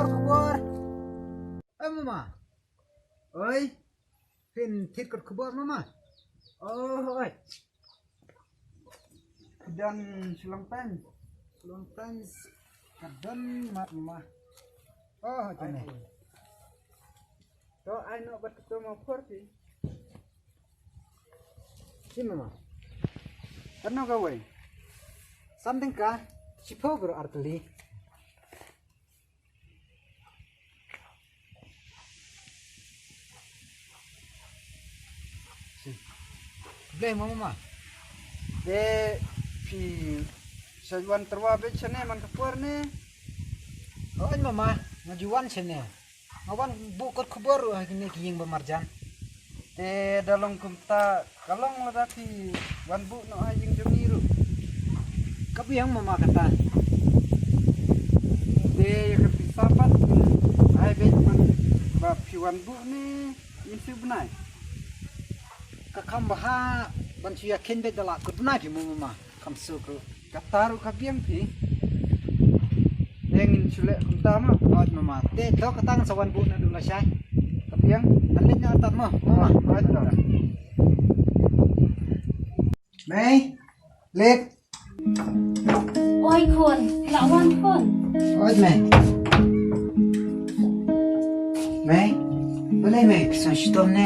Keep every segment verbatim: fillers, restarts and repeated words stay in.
Khubor. Oi mama. Oi. Phin thied kot khubor mama. Oh, oi. Ka don shlong pang. Shlong pang. Ka don mat mama. Oh, oi. To ai noh bad kato ma por phi. Shi mama. Katno kawei? San tyngka shiphew baroh artylli. Blei mo mama. Te phi sa wan tyrwa beit shane man ka por ne? Hooid mama, nga ju wan shane. Nga wan buh kot khubor ruh ha kine ki ïing ba marjan. Te da long kumta ka long lada phi wan buh noh ha ïing jong ngi ruh. Ka biang mama kata. Te ïa ka pisa pat ai beit man ba phi wan buh ne ngin shu bnai. Ka kham bha ban shu ïa kheiñ beit da la kut bnai phi mo mama. Kham suk ruh. Kata ruh ka biang phi. Te ngin shu leh kumta mo. Hooid mama. Te to kata ngan sa wan buh naduh lashai. Ka biang. Ngan leit na artat mo. Mama. Hooid to. Mei. Leit. Oi khun, la wan khun. Hooid mei. Mei. Balei mei, phi sngewshitom ne?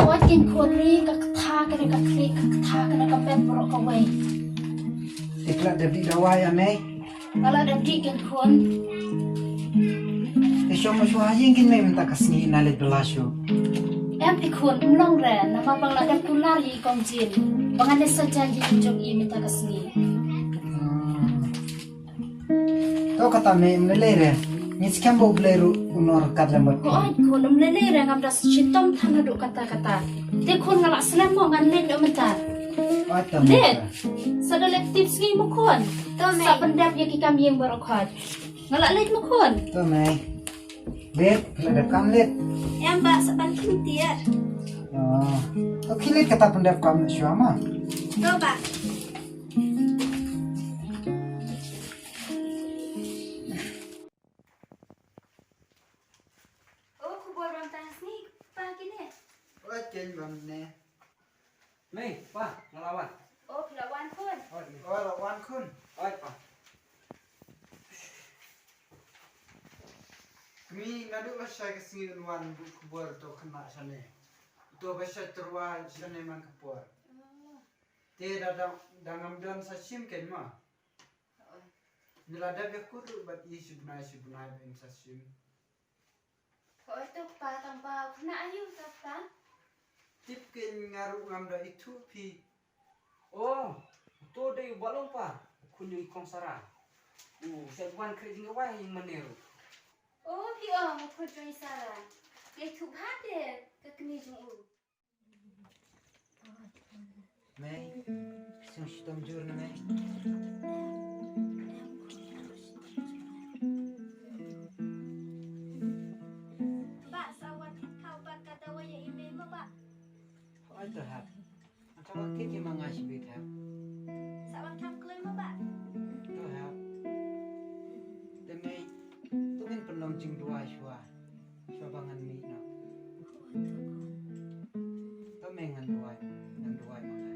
Hooid kein khun, ri ka kata ka dei ka khlieh, ka kata ka dei ka pep baroh kawei. Te phi la dep dih dawai ïa mei? Nga la dep dih kein khun. Te shong ma shuwa ha ïing kein mei mynta ka sngi, nga leit bylla shuh. Em phi khun, ym long re, namar ba nga la dep kular ïa i kong Jin ba ngan leit saja ïa i jong i mynta ka sngi. Hmm. To kata mei, ym lei lei re. Ngi skhem ba U Blei ruh un nang ryngkat lem bad phi. Hooid khun, ym lei lei re, ngam da shitom than haduh katta katta. Te khun, nga la slem mo, ngan leit noh mynta. Hooid to mei. Leit. Sa da leit tip sngi mo khun. To mei. Sa pyndep ïa ki kam ïing baroh khun. Nga la leit mo khun. To mei. Leit, la dep kam leit. Em bah, sa ban khyndiat. Oh. To khie leit kata pyndep kam shuwa mo. To bah. O, khubor ba mynta ka sngi, pa kine. Oi, kein ba mynne. Mei, pa, nga la wan. O, phi la wan khun. Oi, mei. Oi, la wan khun. Oi, pa. Kmie, naduh lashai ka sngi un wan buh khubor to khynnah shane. To ba shait tyrwa shane man ka por. Oh. Te da, da, da ngam don sa shim kein ma. Ngi la dep ïakut ruh bad i shi bnai shi bnai ba im sa shim. Hooid to pa, tang ba u khynnah aïu to pa? Tip kein nga ruh ngam da ithuh phi. Oh, uto dei u Bahlong pa, u khun jong i kong Sara. U shait wan khreh jingïarap ïa i mane ruh. Oh phi ong u khun jong i Sara. Nga ithuh bha te ka kmie jong u. Mei, sngewshitom jur na mei. Bah, sa wan thied khaw bad ka dawai ïa i mei mo bah. Hooid to hep. Nga sa wan thied ïa ma nga shibit hep. Sa wan kham kloi mo bah. To hep. Te mei, to ngin pynlong jingduwai shuwa. Shuwa ba ngan mih noh. To mei ngan duwai, ngan duwai ma nga.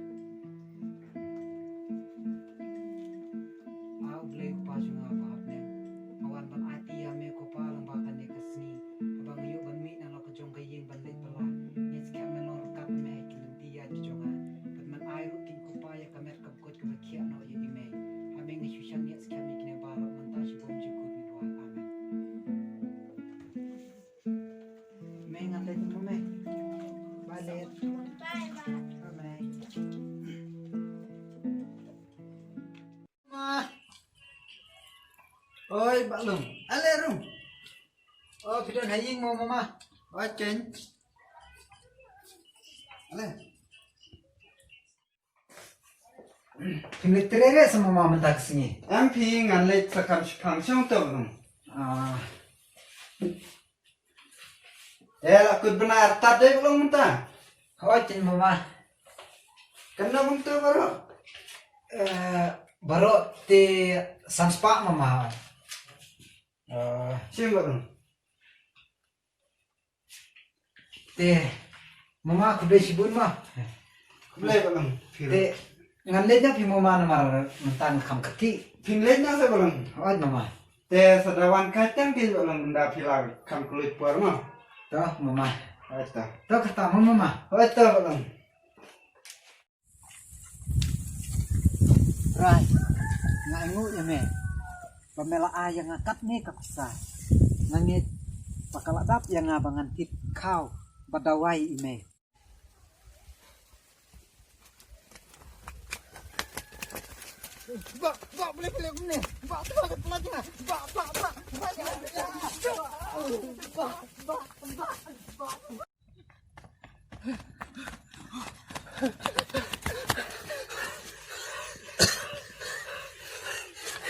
A U Blei u Kpa jong nga uba ha bneng, nga wan ban aiti ïa me ko Pa lyngba kane ka sngi, haba nga ïoh ban mih na la ka jong ka ïing ban leit bylla. Ngi skhem men long ryngkat me ha ki lynti ïaid ki jong nga. Bad men ai ruh kein ko Pa ïa ka met ka bkut kaba khiah noh ïa i mei. Ha me nga shu shaniah skhem ïa kine baroh mynta shibun jingkut ngi duwai. Amen. Mei ngan leit mo mei. Bye leit. Bye bye. Bye mei. Ma. Oi Bahlong. Ale rung. Oh phi don ha ïing mo mama. Oi kein. Ale. Phim leit trei re sa mama mynta ka sngi? Em phi, ngan leit sa kham shipang shong to Bahlong. Ah. Eh, la kut bnai artat dei Bahlong mynta? Hooid kein mama. Katno kumto baroh? Eh, baroh te san spah mama. Ah, sien ba long. Te mama, khublei shibun ma. Khublei ba long. Te ngan leit na phi mama, namar mynta nga kham kyrkieh. Phin leit na se ba long. Hooid mama. Te sa da wan ka tang phi ba long, mynta phi la kham kloi por ma. To mama. Hooid to. To kata ma mama. Hooid to ba long. Rai, nga ainguh ïa me ba me la ai ïa nga katne ka pisa. Nga ngeit ba ka la dap ïa nga ba ngan tip khaw ba dawai ïa me. Ba, ba, boleh, boleh, boleh. Ba, ba, ba, ba, ba, ba, ba, ba, ba, ba, ba, ba, ba.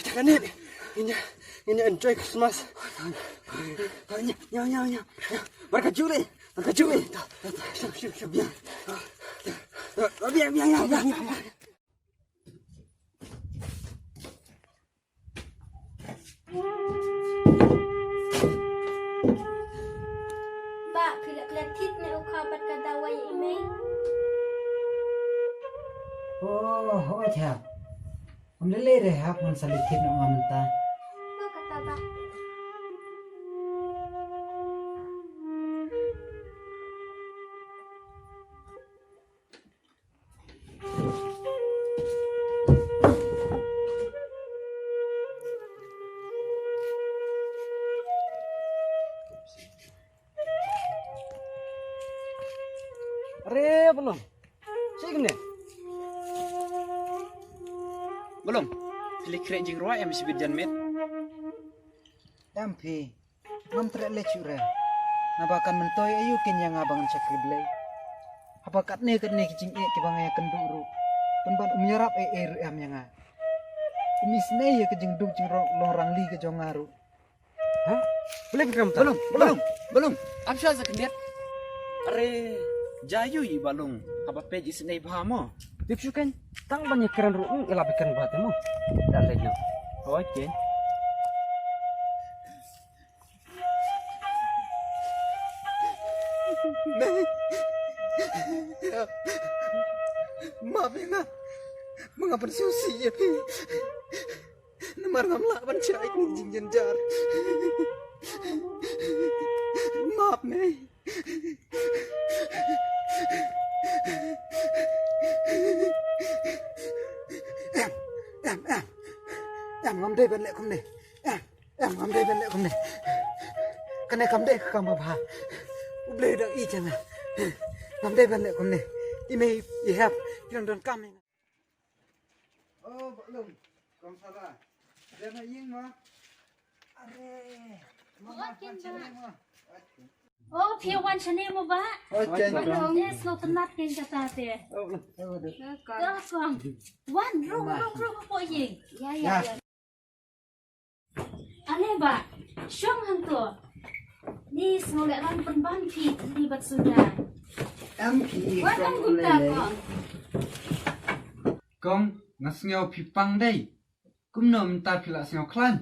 Jangan ni. Ini, ini enjoy Christmas. Ini, ini, ini, ini. Berkat juri, berkat juri. Siap, siap, siap. Ya. Ya, ya, ya, ya, ya. Bah, phi la klet thik ne u kha bad ka dawai i mei? Oh, hooid hep. Ym lei lei re hep, ngan sa leit thied noh nga mynta. To kata bah. Are Balung. Sik ne. Balung. Phi la khreh jingrwai em shibit janmiet? Em phi. Ngam treh leh shuh re. Naba kan myntoi aïu kin ïa nga ba ngan shakri Blei. Haba katne katne ki jingeh kiba nga ïakynduh ruh, pynban um ïarap ei ei ruh em ïa nga. Um isynei ïa ka jingduk jingrong long rangli ka jong nga ruh. Ha? Balung, Balung, Balung, Balung. Ap shuwa sa khyndiat. Are, jia aïu i Balung haba peit isynei bha mo. Tip shuh ken, tang ban ïakren ruh, mm, i la ba kren bha te mo. Da leit noh. Hooid ken. Mei. Map ïa nga. Ma nga pynsngewsih ïa phi. Namar ngam lah ban shah ïa kine ki jingjynjar. Map mei. Em, em, em. Em, ngam dei ban leh kumne. Em. Em, ngam dei ban leh kumne. Kane kam dei ka kam babha. U Blei u dang ïeit ïa nga. Ngam dei ban leh kumne. I mei i hep, i dang donkam ïa nga. Oh, Bah Lum, kong Sara. Dei na ïing ma. Are. Mama, wan shane ma. Oh, phi wan shane mo bah. Oh, ken. Bah Lum. Eh, sngewtynnat ken kata te. Oh, oh, oh. Kong. Wan, rung, rung, rung hapoh ïing. Ïa, ïa, ïa. Ale bah, shong hangto. Ni sngewlehrain pynban phi, phi bad Sundar. Em phi. Wat kong, em kumta lei lei. Kong. Kong, nga sngew phi pang dei. Kumno mynta phi la sngew khlaiñ?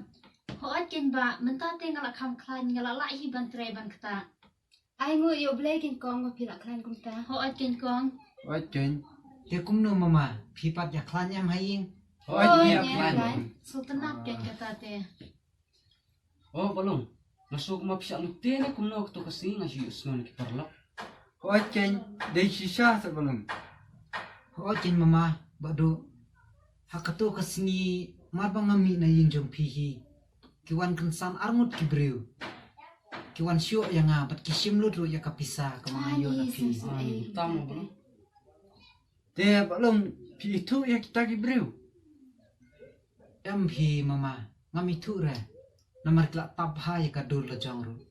Hooid ken bah, mynta te nga la kham khlaiñ, nga la lah hi ban trei ban ktah. Ai nguh ïa U Blei ken kong ba phi la khlaiñ kumta. Hooid ken kong. Hooid ken. Te kumno mama, phi pat ïa khlaiñ em ha ïing? Hooid, ïa khlaiñ. Sngewtynnat ken kata te. Oh Balung, nga sngew kumba phi shah lute ne kumno kato ka sngi, nga shu ïohsngew na ki paralok. Hooid ken, dei shisha sa Balung. Hooid ken mama, Bah Duh. Ha kato ka sngi mar ba nga mih na ïing jong phi hi, ki wan kynsan arngut ki briew. Ki wan shoh ïa nga bad ki shim lut ruh ïa ka pisa kaba nga ïoh na phi. Tam mo Balung. Te Balung, phi ithuh ïa kita ki briew? Em phi mama, ngam ithuh re. Namar ki la tap bha ïa ka dur la jong ruh.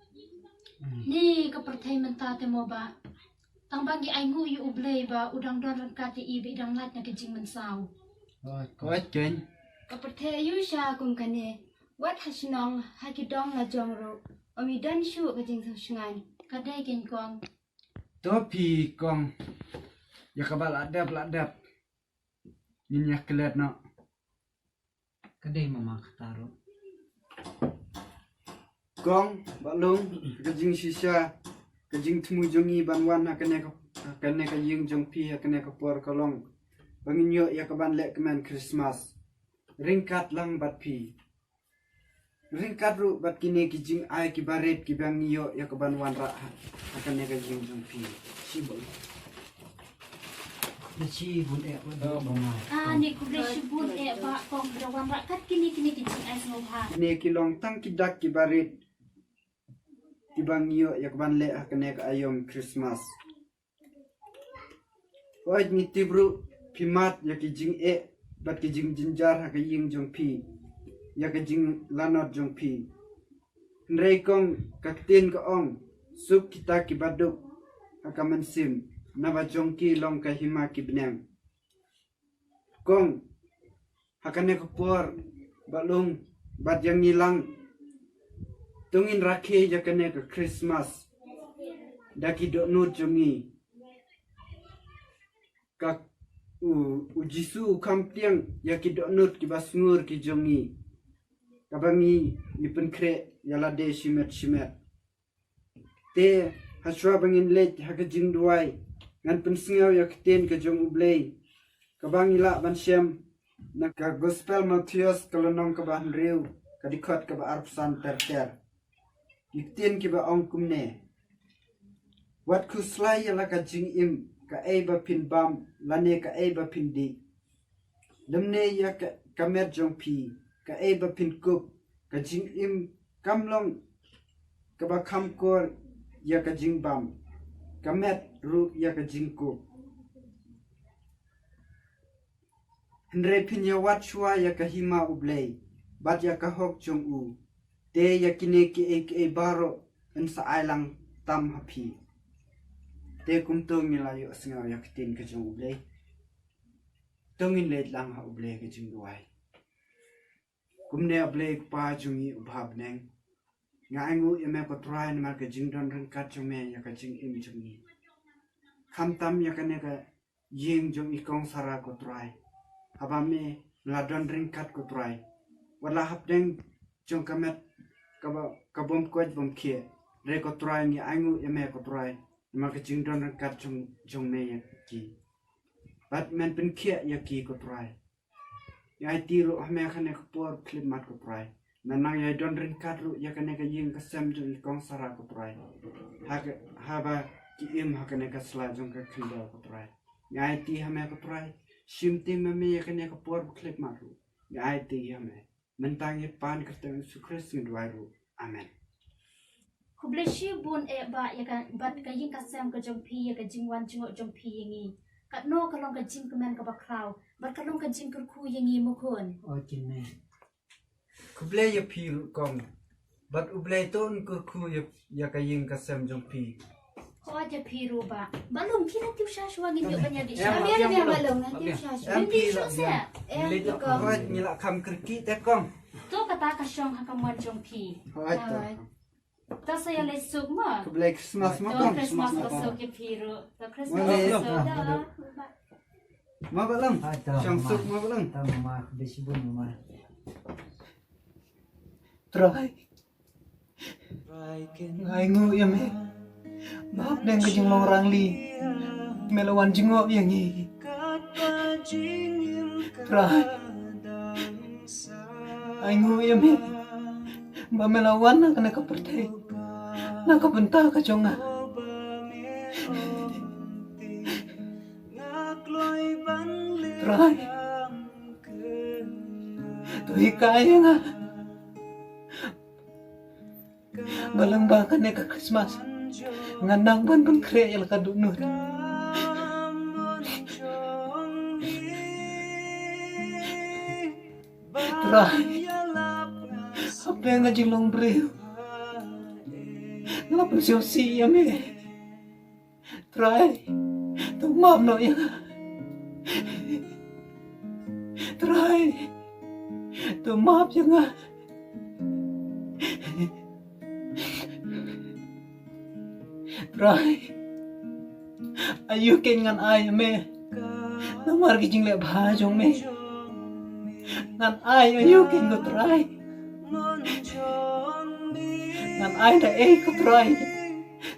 Ni ka pyrthei mynta te mo bah. Tang ba ngi ai nguh ïa U Blei ba u dang don ryngkat ïa i ba i dang lait na ka jingmynsaw. Hooid ken. Ka pyrthei aïu sha kum kane. Wat ha shnong, ha ki dong la jong ruh, ym i don shuh ka jingsngewsynei. Ka dei ken kong. To phi kong. Ïa kaba la dep la dep, ngin ïa klet noh. Ka dei mama kata ruh. Kong, Bah Lung, ka jingshisha, ka jingthmu jong ngi ban wan ha kane ka, ha kane ka ïing jong phi, ha kane ka por ka long ba ngin ïoh ïa ka ban leh kmen Christmas ryngkat lang bad phi. Ryngkat ruh bad kine ki jingai kiba rit kiba ngi ïoh ïa ka ban wanrah ha, ha kane ka ïing jong phi. Shibun. Khublei shibun eh Bah Lung, Bah Mai. Ah, ne khublei shibun eh Bah Kong, da wanrah kat kine, kine ki jingai sngewbha. Kine ki long tang ki dak kiba rit kiba ngi ïoh ïa ka ban leh ha kane ka aïom Christmas. Hooid, ngi tip ruh phi mad ïa ki jingeh bad ki jingjynjar ha ka ïing jong phi, ïa ka jinglanot jong phi. Hynrei Kong, ka ktien ka ong, suk kita kiba duk ha ka mynsiem, naba jong ki long ka hima ki bneng. Kong, ha kane ka por, Bah Lung bad ïa ngi lang, to ngin rakhe ïa kane ka Christmas da ki dohnud jong ngi. Ka u, u Jisu u kham pdiang ïa ki dohnud kiba sngur ki jong ngi, kaba ngi, ngi pynkhreh ïa lade shimet shimet. Te hashwa ba ngin leit ha ka jingduwai, ngan pynsngew ïa ka ktien ka jong U Blei, kaba ngi lah ban shem na ka Gospel Mathaios, ka lynnong kaba hynriew, ka dkhot kaba arphew san ter ter. Ki ktien kiba ong kumne: Wat khuslai ïa la ka jingim, kaei ba phin bam lane kaei ba phin dih, lymne ïa ka, ka met jong phi, kaei ba phin kup. Ka jingim kam long kaba kham kor ïa ka jingbam, ka met ruh ïa ka jingkup. Hynrei phin ïawad shuwa ïa ka hima U Blei bad ïa ka hok jong u, te ïa kine kiei kiei baroh yn sa ai lang tam ha phi. Te kumto ngi la ïohsngew ïa ka ktien ka jong U Blei. To ngin leit lang ha U Blei ka jingduwai. Kumne, A Blei Kpa jong ngi uba ha bneng, nga ainguh ïa me ko Trai namar ka jingdon ryngkat jong me ïa ka jingim jong ngi. Khamtam ïa kane ka ïing jong i Kong Sara ko Trai, haba me la don ryngkat ko Trai, wat la hapdeng jong ka met kaba, ka bym koit bym khiah, hynrei ko Trai ngi ainguh ïa me ko Trai namar ka jingdon ryngkat jong, jong me ïa ki. Bad men pynkhiah ïa ki ko Trai. Ngi aiti ruh ha me ha kane ka por khyllipmat ko Trai, men nang ïai don ryngkat ruh ïa kane ka ïing ka sem jong i Kong Sara ko Trai, ha ka, haba ki im ha kane ka sla jong ka khyndew ko Trai. Ngi aiti ha me ko Trai, shim tieng ma me ïa kane ka por khyllipmat ruh. Ngi aiti ha me. Mynta ngi pan kyrteng Jisu Khrist ngi duwai ruh. Amen. Khublei shibun eh Bah ïa ka, bad ka ïing ka sem ka jong phi, ïa ka jingwan jngoh jong phi ïa ngi. Katno ka long ka jingkmen kaba khraw bad ka long ka jingkyrkhu ïa ngi, mukun. Khublei ïa phi ruh Kong, bad U Blei to un kyrkhu ïa, ïa ka ïing ka sem jong phi. Hooid ïa phi ruh Bah. Bah Lung, phi la tip sha shuwa, ngin ïoh ban ïa dih sha. Em, em, em, Bah Lung, ngin tip sha shuwa. Ngin dih shuwa se. Em, em, Kong. Hooid, ngi la kham kyrkieh te Kong. To kata ka shong ha ka mon jong phi. Hooid to. To sa ïa leit suk mo. Khublei Christmas mo Kong. To Christmas basuk ïa phi ruh. To Christmas basuk. Mo Bah Lung. Shong suk mo Bah Lung. To mama, khublei shibun mama. Trai. Nga ainguh ïa me. Ba hapdeng ka jinglong rangli, me la wan jngoh ïa ngi. Trai. Ainguh ïa me. Ba me la wan na kane ka pyrthei na ka bynta ka jong nga. Trai. To hikai ïa nga. Ba lyngba kane ka Christmas ngan nang ban pynkhreh ïa la ka dohnud. Trai. Hapdeng ka jinglong briew, nga la pynsngewsih ïa me. Trai, to map noh ïa nga. Trai, to map ïa nga. Trai, aïu kein ngan ai ïa me namar ki jingleh bha jong me. Ngan ai aïu kein ko Trai. Ai da ei ko Trai.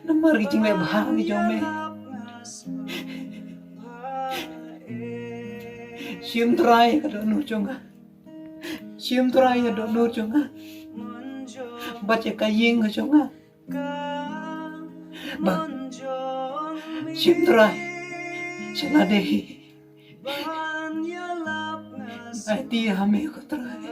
Namar ki jingleh bha ki jong me. Shim Trai ka dohnud jong nga. Shim Trai ka dohnud jong nga. Bad ïa ka ïing ka jong nga. Bad shim Trai sha lade hi. Aiti ha me ko Trai.